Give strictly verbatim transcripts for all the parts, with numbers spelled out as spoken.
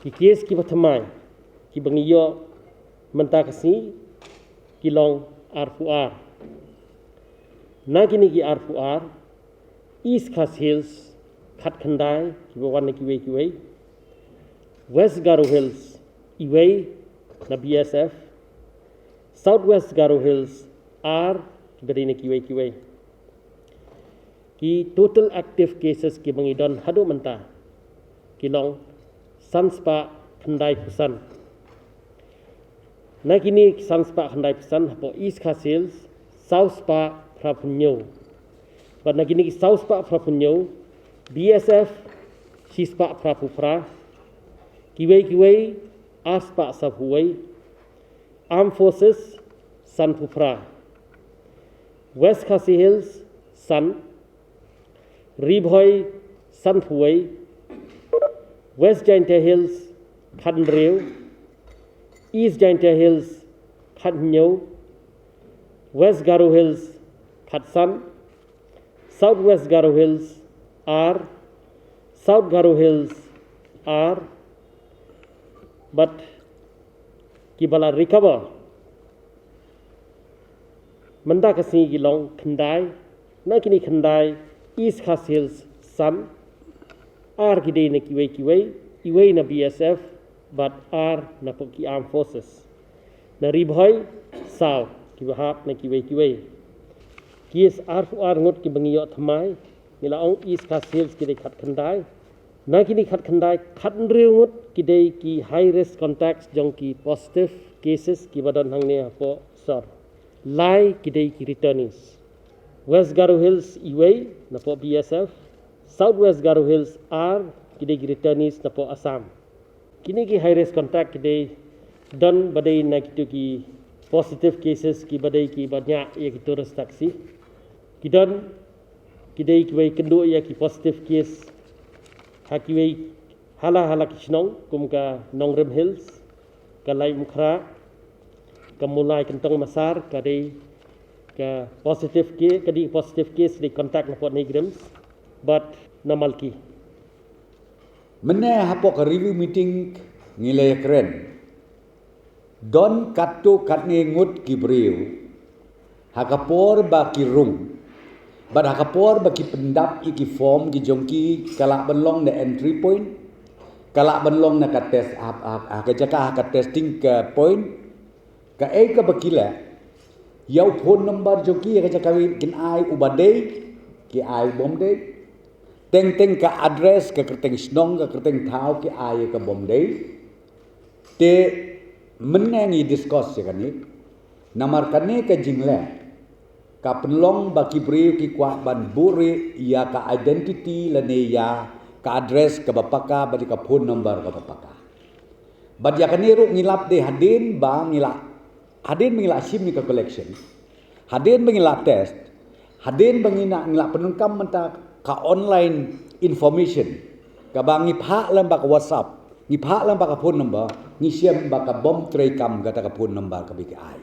Ki kes kiba thymmai kiba ngi ïoh mynta ka sngi ki long arphew ar. Na kine ki arphew ar, East Khasi Hills khatkhyndai kiba wan na kiwei kiwei, West Garo Hills iwei na B S F, South West Garo Hills ar kiba dei na kiwei kiwei. Ki total active cases kiba ngi don haduh mynta ki long san spah khyndai phew san. Na kine ki san spah khyndai phew san hapoh East Khasi Hills saw spah phra phew hynñiew. Bad na kine ki saw spah phra phew hynñiew, B S F shi spah phra phew phra, kiwei kiwei ar spah saw phew wei, Armed Forces san phew phra, West Khasi Hills san, Ri Bhoi san phew wei, West Jaintia Hills khathynriew, East Jaintia Hills khathynñiew, West Garo Hills khatsan, South West Garo Hills ar, South Garo Hills ar, bad kiba la recover mynta ka sngi ki long khyndai. Na kine khyndai, East Khasi Hills san, ar ki dei na kiwei kiwei, iwei na B S F bad ar napoh ki Armed Forces. Na Ri Bhoi saw kiba hap na kiwei kiwei. Ki arphew ar ngut kiba ngi ïoh thymmai, ngi la ong East Khasi Hills ki dei khatkhyndai. Na kine khatkhyndai, khathynriew ngut ki dei ki high risk contacts jong ki positive cases kiba don hangne hapoh sor. Lai ki dei ki returnees. West Garo Hills iwei napoh B S F, South West Garo Hills ar ki dei ki returnees napoh Assam. Kine ki high risk contact ki dei don ba dei na kito ki positive cases kiba dei kiba ñiah ïa ki tourist taxi. Ki don ki dei kiwei kynduh ïa ki positive case ha kiwei hala hala ki shnong kum ka Nongrim Hills, ka Laitumkhrah, ka Mawlai Kyntong Massar, ka dei ka positive case, ka dei positive case dei contact napoh NEIGRIHMS bad na Malki. Mynne hapoh ka review meeting ngi la ïakren, don katto katne ngut ki briew ha ka por ba ki rung bad ha ka por ba ki pyndap ïa ki form ki jong ki, ka lah ban long na entry point, ka lah ban long na ka test ha, ha, ha ka jaka ha ka testing ka point, kaei kaba ki leh, ïa u phone number jong ki ïa ka jaka kin ai uba dei, ki ai u bym dei. Teng teng ka address, ka kyrteng shnong, ka kyrteng thaw ki ai ïa ka bym dei. Te mynne ngi discuss ïa kane. Namar kane ka jingleh ka pynlong ba ki briew ki kwah ban buhrieh ïa ka identity lane ïa ka address kaba paka bad ïa ka phone number kaba paka. Bad ïa kane ruh ngi lap dei hadien ba ngi la, hadien ba ngi la shim ïa ka collection, hadien ba ngi la test, hadien ba ngi na, ngi la pyndonkam mynta ka online information kaba ngi phah lem bad ka WhatsApp, ngi phah lem bad ka phone number, ngi shem ba ka bym treikam kata ka phone number kaba ki ai.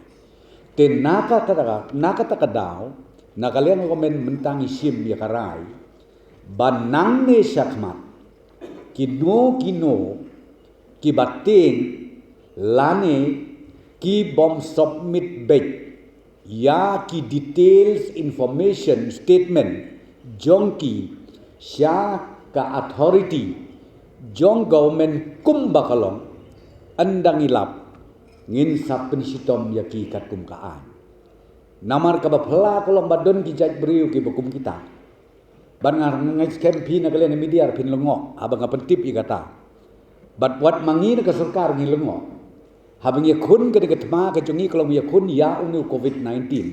Te na kata ka, na kata ka daw, na ka liang ka government mynta ngi shim ïa ka rai ba nangne shakhmat kino kino kiba tieng lane ki bym submit beit ïa ki details information statement jong ki sha ka authority jong government kumba ka long, ynda ngi lap ngin sa pynshitom ïa ki katkum ka aiñ. Namar kaba phylla ka long ba don ki jait briew kiba kum kita. Bad nga, nga skhem phi na ka liang media phin lyngngoh haba nga pyntip ïa kata. Bad wat ma ngi na ka sorkar ngi lyngngoh haba ngi ïakhun ka dei ka thma ka jong ngi ka long ïakhun ïa une u covid nineteen.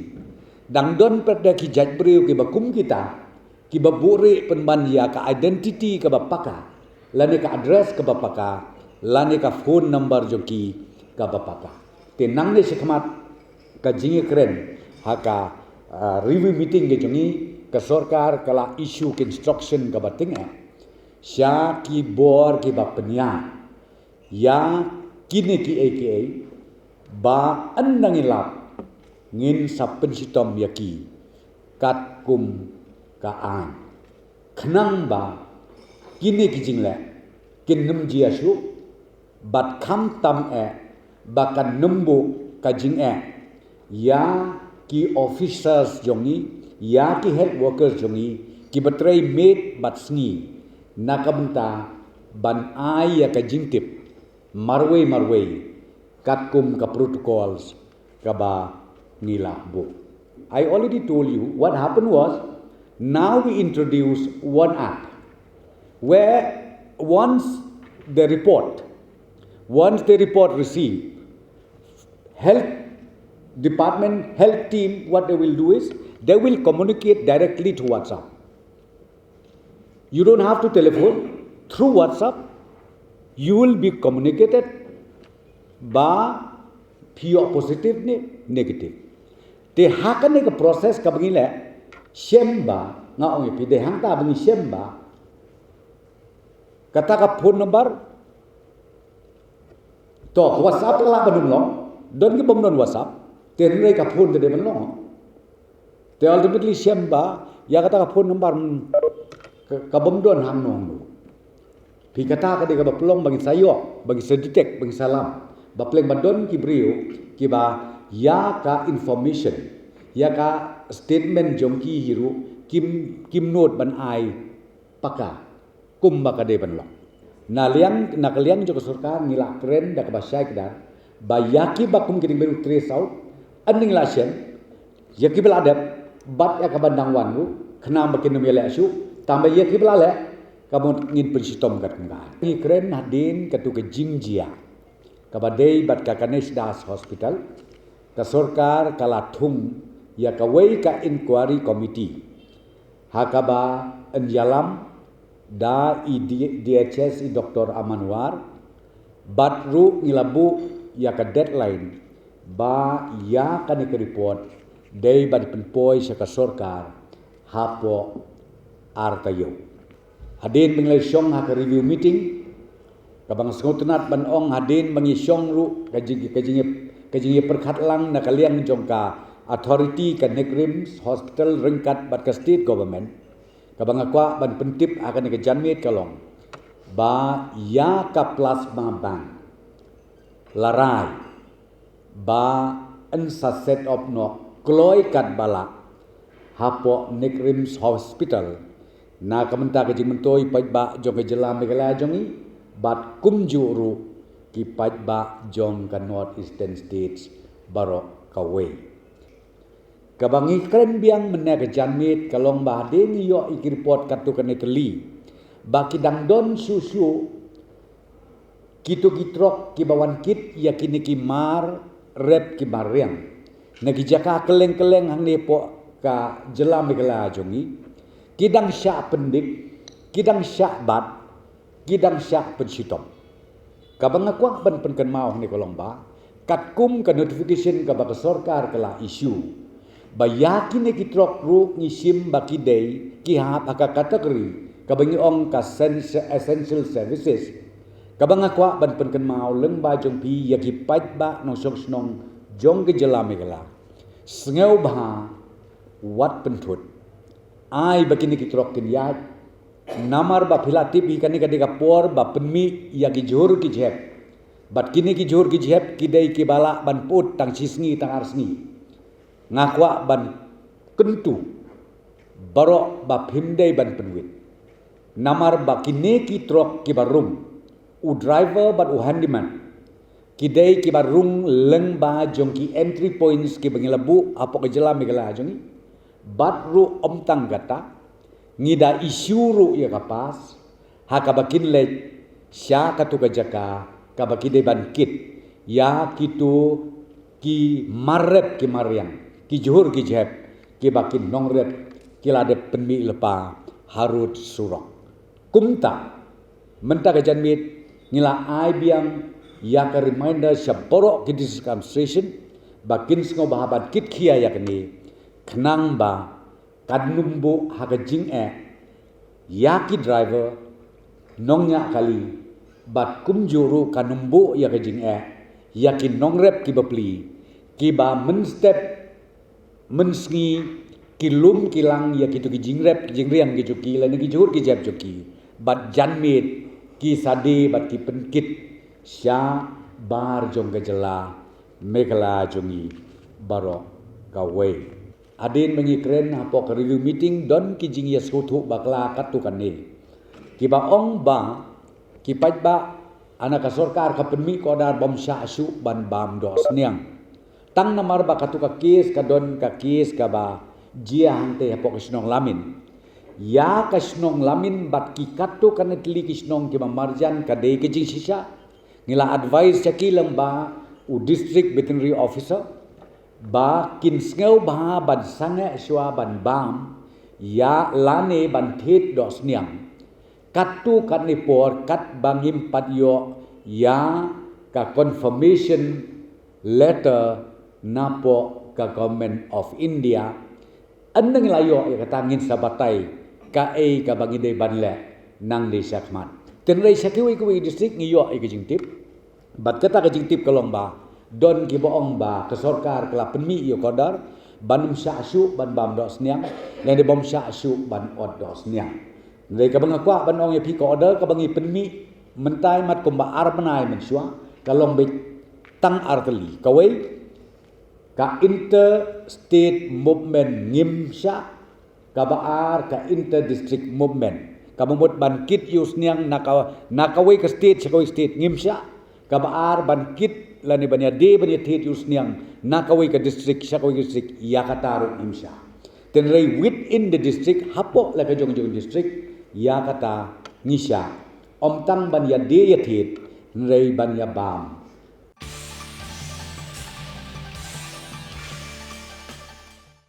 Dang don pat da ki jait briew kiba kum kita kiba buhrieh pynban ïa ka identity kaba paka lane ka address kaba paka lane ka phone number jong ki kaba paka. Te nangne shakhmat ka jingïakren ha ka, ah, review meeting ka jong ngi, ka sorkar ka la issue ka instruction kaba tyngeh sha ki bor kiba pynïaid ïa kine kiei kiei ba ynda ngi lap ngin sa pynshitom ïa ki katkum ka aiñ. Khnang ba kine ki jingleh kin nym jia shuh, Bad khamtam eh ba kan nym buh ka jingeh ïa ki officers jong ngi, ïa ki health workers jong ngi, ki ba trei miet bad sngi, na ka bynta ban ai ïa ka jingtip marwei marwei katkum ka protocols kaba ngi la buh. I already told you what happened was, now we introduce one app where once the report, once the report received, health department, health team, what they will do is they will communicate directly to WhatsApp. You don't have to telephone, through WhatsApp you will be communicated ba phi ïoh positive ne negative. Te ha kane ka process kaba ngi leh, shem ba, nga ong ïa phi, te hangta ba ngi shem ba kata ka phone number, to WhatsApp ka lah ban ym long, don ki bym don WhatsApp, te hynrei ka phone te dei ban long. Te ultimately shem ba ïa kata ka phone number, mm, ka, ka bym don hangno hangno. Phi, kata ka dei kaba pynlong ba ngin sa ïoh, ba ngin sa detect, ba ngin sa lam, ba pleng ba don ki briew kiba ïa ka information, ïa ka statement jong ki hi ruh kim, kim nud ban ai paka kumba ka dei ban long. Na liang, na ka liang jong ka sorkar ngi la kren da kaba shai kdar ba ïa kiba kum ki dang bynriew trace out, hynrei ngi la shem ïa kiba la dep bad ïa ka ban dang wan ruh, khnang ba kin ym ïaleh shuh, tang ba ïa kiba la leh, ka mut ngin pynshitom katkum ka. Ngi kren hadien katu ka jingjia kaba dei bad ka Ganesh Das Hospital, ka sorkar ka la thung ïa kawei ka inquiry committee ha kaba yn ïalam da i D-, DHS, i Doktor Aman War, bad ruh ngi la buh ïa ka deadline ba ïa kane ka report dei ban pynpoi sha ka sorkar hapoh ar taïew. Hadien ba ngi la shong ha ka review meeting, kaba nga sngewtynnat ban ong, hadien ba ngi shong ruh, ka jing, ka jing, ka jingïapyrkhat lang na ka liang jong ka authority, ka NEIGRIHMS Hospital ryngkat bad ka state government, kaba nga kwah ban pyntip ha kane ka janmiet ka long ba ïa ka plasma bank la rai ba yn sa set up noh kloi katba lah hapoh NEIGRIHMS Hospital, na ka bynta ka jingmyntoi paidbah jong ka jylla Meghalaya jong ngi bad kumjuh ruh ki paidbah jong ka North Eastern States baroh kawei. Kaba ngi kren biang mynne ka janmiet ka long ba hadien ngi ïoh ïa ki report katto katne tylli ba ki dang don shuh shuh kito ki trok kiba wan kit ïa kine ki mar rep ki mar riang na ki jaka kylleng kylleng hangne hapoh ka jylla Meghalaya jong ngi, ki dang shah pyndik, ki dang shah bat, ki dang shah pynshitom. Kaba nga kwah ban pynkynmaw hangne ka long ba katkum ka notification kaba ka sorkar ka la issue, ba ïa kine ki trok ruh ngi shim ba ki dei ki hap ha ka category kaba ngi ong ka sen-, essential services. Kaba nga kwah ban pynkynmaw lyngba jong phi ïa ki paidbah nongshong shnong jong ka jylla Meghalaya, sngewbha wat pynthut, ai ba kine ki trok kin ïaid. Namar ba phi la tip hi, kane ka dei ka por ba pynmih ïa ki jhur ki jhep, bad kine ki jhur ki jhep ki dei kiba lah ban put tang shi sngi tang ar sngi. Nga kwah ban kyntu baroh ba phim dei ban pynwit, namar ba kine ki trok kiba rung, u driver bad u handyman, ki dei kiba rung lyngba jong ki entry points kiba ngi la buh hapoh ka jylla Meghalaya jong ngi. Bad ruh ym tang kata, ngi da issue ruh ïa ka pass ha kaba kin leit sha katu ka jaka kaba ki dei ban kit ïa kito ki mar rep ki mar riang, ki jhur ki jhep, kiba ki nongrep ki la dep pynmih lypa harud surok. Kumta mynta ka janmiet ngi la ai biang ïa ka reminder sha baroh ki district administration ba kin sngewbha ban kit khia ïa kane, khnang ba kan ym buh ha ka jingeh ïa ki driver, nongñiah kali, bad kumjuh ruh kan ym buh ïa ka jingeh ïa ki nongrep kiba pli, kiba mynstep mynsngi ki lum ki lang ïa kito ki jingrep ki jingriang ki jong ki lane ki jhur ki jhep jong ki, bad janmiet ki sa die bad ki pynkit sha bar jong ka jylla Meghalaya jong ngi baroh kawei. Hadien ba ngi kren hapoh ka review meeting, don ki jingïasngewthuh bakla katto katne kiba ong ba ki paidbah, ha ka sorkar ka pynmih ka order bym shah shuh ban bam doh sniang. Tang namar ba katto ka case ka don ka case kaba jia hangtei hapoh ka shnong Lamin. Ïa ka shnong Lamin bad ki katto katne tylli ki shnong kiba marjan ka dei ka jingshisha. Ngi la advise sha ki lyngba u District Veterinary Officer ba kin sngewbha ban sangeh shuwa ban bam ïa lane ban thied doh sniang katto katne por katba ngim pat ïoh ïa ka confirmation letter napoh ka Government of India. Ynda ngi la ïoh ïa kata, ngin sa batai kaei kaba ngi dei ban leh nangne shakhmat. Hynrei sha kiwei kiwei district ngi ïoh ïa ka jingtip. Bad kata ka jingtip ka long ba don kiba ong ba ka sorkar ka la pynmih ïa ka order ban ym shah shuh ban bam doh sniang, lane bym shah shuh ban ot doh sniang. Hynrei kaba nga kwah ban ong ïa phi, ka order kaba ngi pynmih mynta mat kumba ar bnai mynshuwa ka long beit tang ar tylli. Kawei, ka inter state movement ngim shah. Kaba ar, ka inter district movement, kaba mut ban kit ïa u sniang na ka, na kawei ka state sha kawei state ngim shah. Kaba ar, ban kit lane ban ïadie ban ïathied ïa u sniang na kawei ka district sha kawei ka district, ïa kata ruh ngim shah. Hynrei within the district, hapoh la ka jong jong district, ïa kata ngi shah. Ym tang ban ïadie ïathied, hynrei ban ïabam